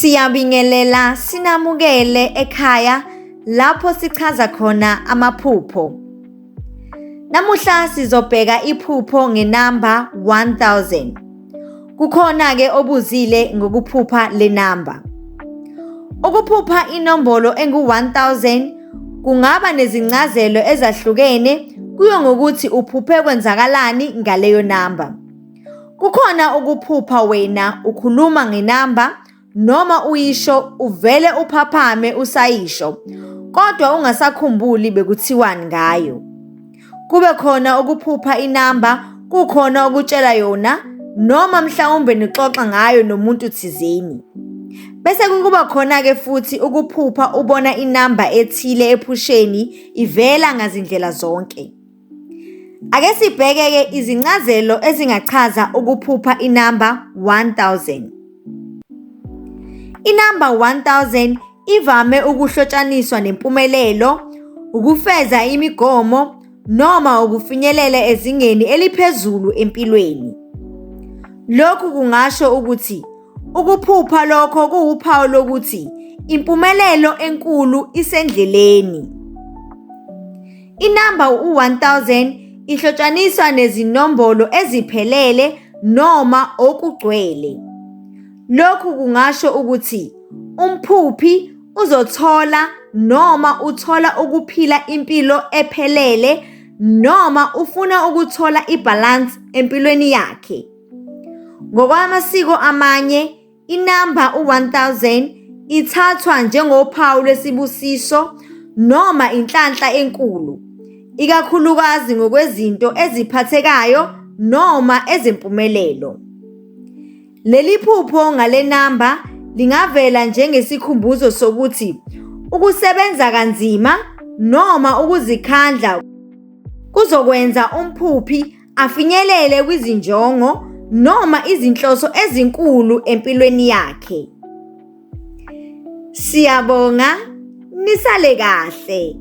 Siyabingelela sinamukele ekhaya lapho sichaza khona amaphupho. Namuhla sizobheka iphupho ngenamba 1000. Kukhona-ke obuzile ngokuphupha le namba. Ukuphupha inombolo engu-1000 kungaba nezincazelo ezahlukene kuyo ngokuthi uphuphe kwenzakalani ngaleyo namba. Kukhona ukuphupha wena ukhuluma ngenamba noma uyisho uvele uphaphame usayisho kodwa ungasakhumbuli bekuthiwani ngayo. Kube khona ukuphupha inamba kukhona okutshela yona noma mhlawumbe nixoxa ngayo nomuntu thizeni. Bese kukuba khona-ke futhi ukuphupha ubona inamba ethile ephusheni ivela ngazindlela zonke. Ake sibheke-ke izincazelo ezingachaza ukuphupha inamba 1000. Inamba 1000 ivame ukuhlotshaniswa nempumelelo, ukufeza imigomo noma ukufinyelela ezingeni eliphezulu empilweni. Lokhu kungasho ukuthi Ukuphupha lokho kuwuphawu lokuthi impumelelo enkulu isendleleni. Inamba u-1000 ihlotshaniswa nezinombolo eziphelele noma okugcwele. Lokhu kungasho ukuthi umphuphi uzothola noma uthola ukuphila impilo ephelele noma ufuna ukuthola ibhalansi empilweni yakhe. Ngokwamasiko amanye, inamba u-1000 ithathwa njengophawu lwesibusiso noma inhlanhla enkulu, ikakhulukazi ngokwezinto eziphathekayo noma ezempumelelo. Leli phupho ngale namba lingavela njengesikhumbuzo sokuthi ukusebenza kanzima noma ukuzikhandla kuzokwenza umphuphi afinyelele kwizinjongo noma izinhloso ezinkulu empilweni yakhe. Siyabonga, nisale kahle.